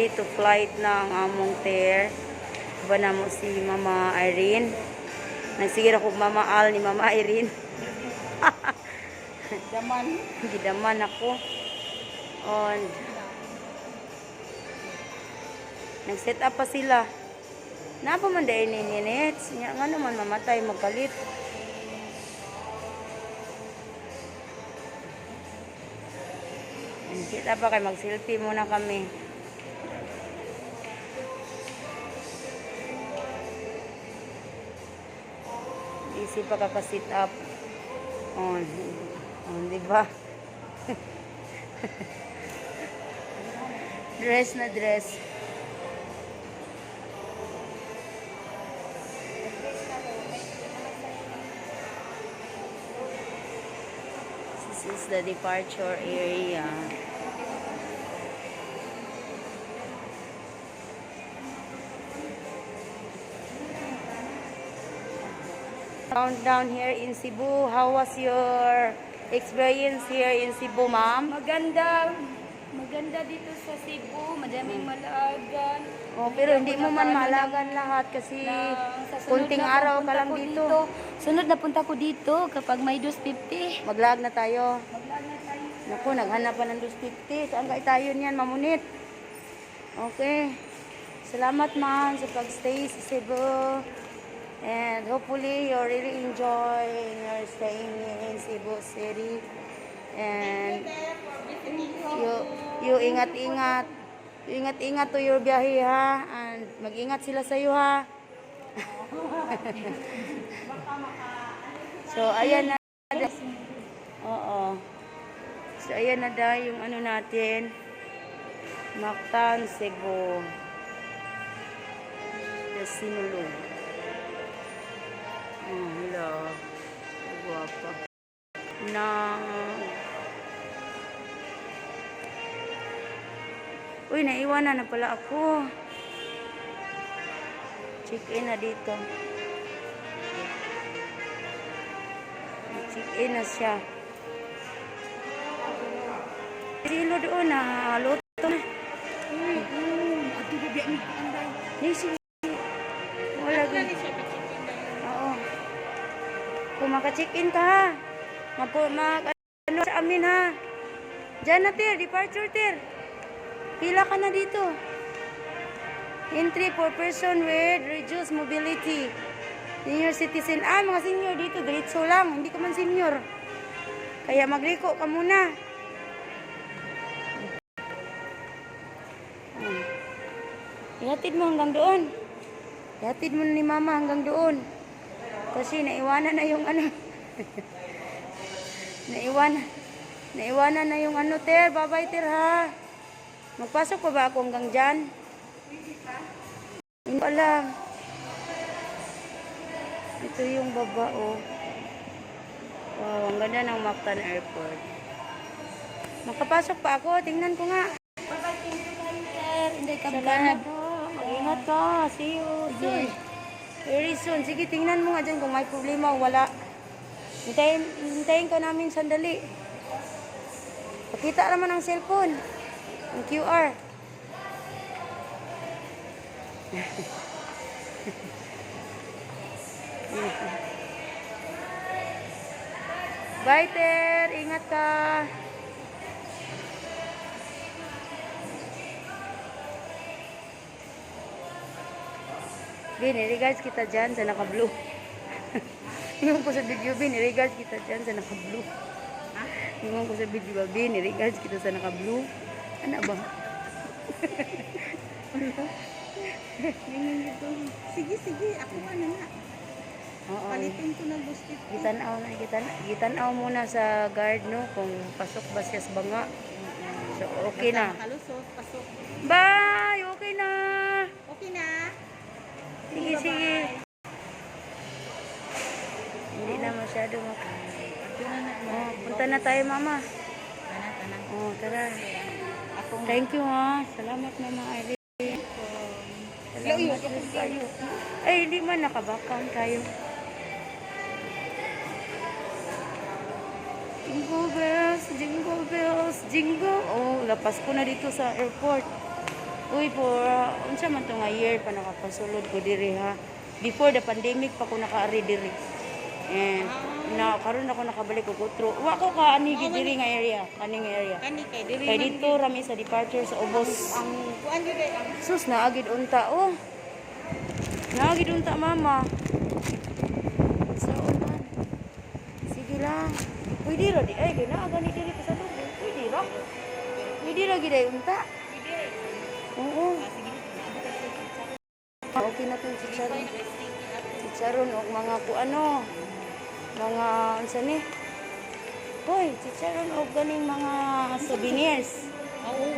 Ready to flight na ang among ter. Ba na mo si Mama Irene. Nagsigir ako Mama Al ni Mama Irene. Daman. Gidaman ako. On. Nag-set up pa sila. Napa man dahil ni Ninets. Nya nga naman mamatay magkalit. Nag-set up pa kay mag-selfie muna kami. Easy pa kaka-sit up. On. On, di ba? Dress na dress. This is the departure area. Countdown here in Cebu. How was your experience here in Cebu, ma'am? Maganda. Maganda dito sa Cebu. Madaming malaagan. Oh, pero hindi mo man maalagan lahat kasi Na, sa sunod kunting na araw ka punta lang ko dito. Sunod na punta ko dito kapag may 250. Maglaag na tayo. Maglaan na tayo. Naku, naghanap pa ng 250. Saan kayo tayo niyan, mamunit? Okay. Salamat, ma'am, sa pag-stay sa Cebu. And hopefully, you really enjoy your staying in Cebu City. And you ingat-ingat. You ingat-ingat to your biyahe, ha? And mag-ingat sila sa iyo, ha? So, ayan na. Oo. So, ayan na daw yung ano natin. Mactan, Cebu. The Sinulog. Oh, hello. Guwapa. Na. Uy, naiwanan na pala ako. Check-in na dito. Check-in na siya. Silo doon na luto na. Ni sige. Wala gud. Oo. Kung maka-check-in ka ha. Mag, mag ano sa amin ha. Diyan na, Tir, departure, Tir. Pila ka na dito. Entry for person with reduced mobility. Senior citizen. Ah, mga senior dito, diretso lang. Hindi ka man senior. Kaya magliko ka muna. Ihatid mo hanggang doon. Ihatid mo ni Mama hanggang doon. Kasi naiwanan na yung ano. Naiwanan. Naiwanan na yung ano, Ter. Bye-bye, Ter, ha. Magpasok pa ba ako hanggang dyan? Hindi ko alam. Ito yung baba, oh. Wow, ang ganda ng Mactan Airport. Makapasok pa ako. Tingnan ko nga. Bye-bye, thank you kayo, sir. Hindi ka Salamat po. Mag-ingat ka. See you soon. Very soon. Sige, tingnan mo nga dyan kung may problema o wala. Hintayin, hintayin ka namin sandali. Pakita naman ang cellphone. Ang QR. Bye, Ter. Ingat ka. Bin, regards kita dyan sa naka-blue. Ingon ko sa video, Bin, regards kita dyan sa naka-blue. Ingon ko sa video, Bin, regards kita sa naka-blue. Ano ba? Ganyan dito. Sige, sige. Ako ano na. Oo. Palitin ko na gusto ko. Gitanaw na, gitanaw muna sa guard, no? Kung pasok ba siya sa banga. So, okay na. Makalusot, pasok. Bye! Okay na! Okay na. Sige, sige. Hindi na masyado mak... Oh, punta na tayo, Mama. Tana, tana. Oh, tara. Akong Thank you, ha. Salamat, Mama Irene. Salamat kayo. Ay, hindi man. Nakabakang tayo. Jingle bells, jingle bells, jingle. Oh, lapas ko na dito sa airport. Uy, for unsa man to nga year pa nakapasulod ko diri, ha? Before the pandemic pa ko nakaari diri. And na karon ako nakabalik og otro. Wa ko ka ani gid diri nga area, kaning area. Kani kay diri Kay man dito rami sa departure sa ubos. ang kuan gyud ay ang Sus, naagid unta oh. Naagid unta, mama. Sa man. Sige lang. Pwede ra di ay gina gani diri pa sa lubong. Pwede ra. Pwede ra gid ay unta. Oo. Okay na tong chicharon. Chicharon og mga ku ano. Mga unsa ni? Hoy, chicharon og ganing mga souvenirs. Oo.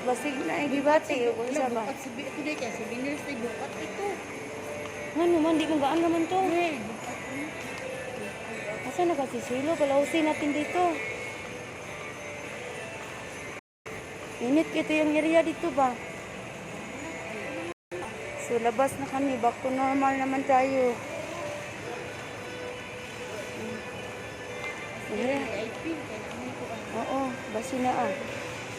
Basig na gibati og unsa ba? Bukat subi ito dai kay souvenirs ay bukat ito. Ano man, di mo gaan naman to. Asa na kasi silo? Palausin natin dito. Init ito yung area dito ba? So, labas na kami. Back to normal naman tayo. Eh, VIP kay naman ko ang oo, basi na ah.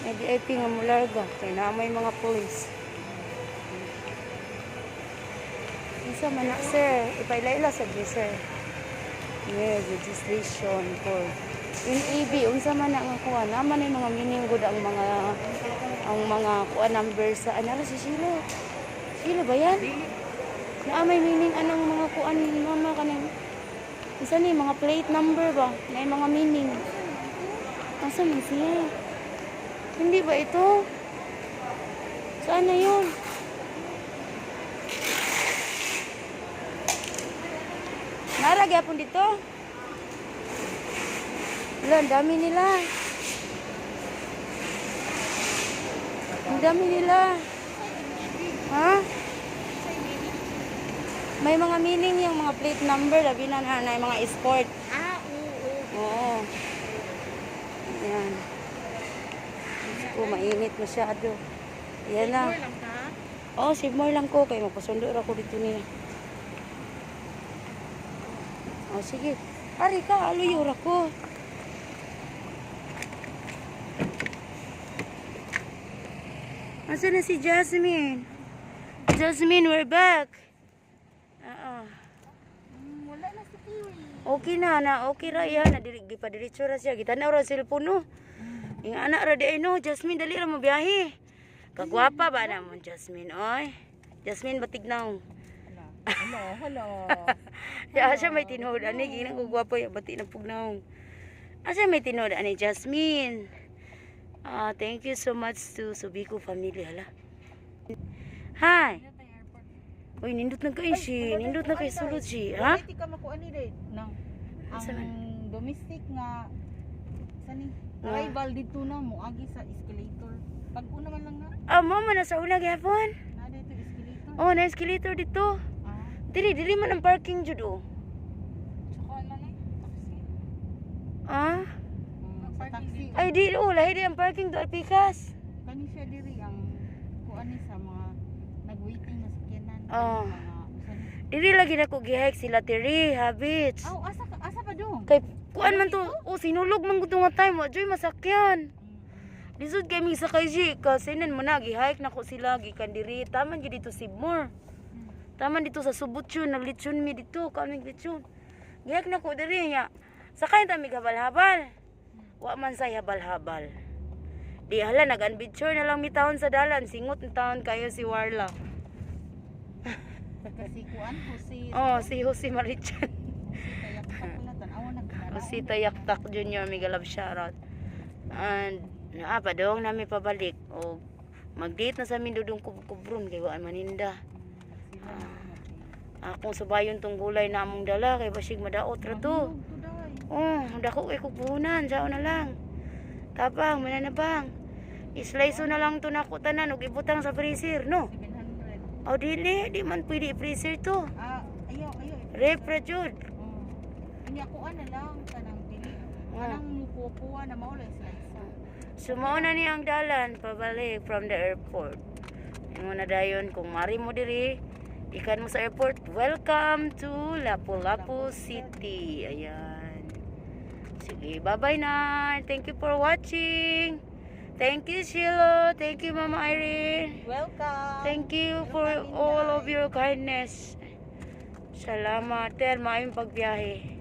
May VIP nga mularga. Kaya na may mga police. Isa man na, sir. Ipaila-ila sa di, sir. Yes, registration for NAB. Unsa man na nga kuha. Naman yung mga meaning good ang mga kuha number sa ano si Shilo. Shilo ba yan? Naa may meaning anang mga kuan mama kaning unsa ni mga plate number ba? Na mga meaning. Asa man siya? Hindi ba ito? Saan na yun? Nara gyapon dito. Wala, ang dami nila. Ang dami nila. Ha? May mga meaning yung mga plate number, labi na na, na yung mga escort. Ah, oo. Oo. Ayan. Diyos ko, mainit masyado. Ayan na. More lang ka. Oo, oh, save more lang ko. Kaya magpasundo ra ko dito niya. Oh, sige. Ari ka, aluyo ra ko. Asa na si Jasmine? Jasmine, we're back. Oo. Wala na si Kiwi. Okay na, na okay ra yan. Na diri gipadiretso ra siya. Gitanaw ra cellphone no. Yung anak ra di ay no, Jasmine dali ra mo biyahe. Kagwapa ba na mo Jasmine oy? Jasmine batignaw. Hello, hello. Ya siya may tinuod ani ginang ko gwapa ya bati na pugnaw. Asa may tinuod ani Jasmine? Ah, thank you so much to Subico family hala. Hi. Uy, nindot na kayo si, nindot na kayo sulod si, ha? Wala ka makuha ni Red. Nang ang Asa man? domestic nga sa ni Nga. arrival dito na mo agi sa escalator. Pag una man lang na Ah, mama nasa una gyapon. na dito escalator. Oh, na escalator dito. Ah, Dili, dili man ang parking jud oh. Tsaka man eh. Taxi. Ah? Sa taxi. Ay, di, oh, lahi di ang parking do Alpicas. Kani siya diri ang kuan ni sa mga nagwaiting na sakyanan. Ah. Mga usa ni. Dili lagi na ko gihike sila tiri, habits. Aw, asa pa dong? Kay kuan man to, oh, sinulog man gud nga time, wa joy masakyan. Lisod kay mi sakay si kasi nan mo na gihike na ko sila gikan diri. Taman gyud dito Sibmore. Taman dito sa Subutyon, naglitsyon mi dito, kami litsyon. Gihike na ko diri nya. Sakay ta mi habal-habal. Wa man say habal-habal. Di hala nag-adventure na lang mi taon sa dalan, singot na taon kayo si Warla. Kasi kuan ko si Oh, si Jose Marichan. si Tayaktak na tan-awa na kinala. Si Tayaktak Jr. Mega love shoutout. And naa pa dong nami pabalik o mag-date na sa amin dudong kubron kay wa maninda. Akong subayon tong gulay na among dala kay basig madaot ra to. Oh, dako kay kupunan, sao na lang. Tapang mananabang. Islice na lang to nako tanan ug ibutang sa freezer, no? 700. O dili, di man pwede i-freezer to. Ah, ayaw, ayaw. Rep ra jud. Oh. Anya kuan na lang kanang dili. Oh. Kanang mukukuha na mao lang slice. So, mao na ni ang dalan pabalik from the airport. Imo na dayon kung mari mo diri, ikan mo sa airport. Welcome to Lapu-Lapu City. Ayan. Sige, bye-bye na. Thank you for watching. Thank you, Sheila. Thank you, Mama Irene. Welcome. Thank you for all of your kindness. Salamat. Ter, maayong pagbiyahe.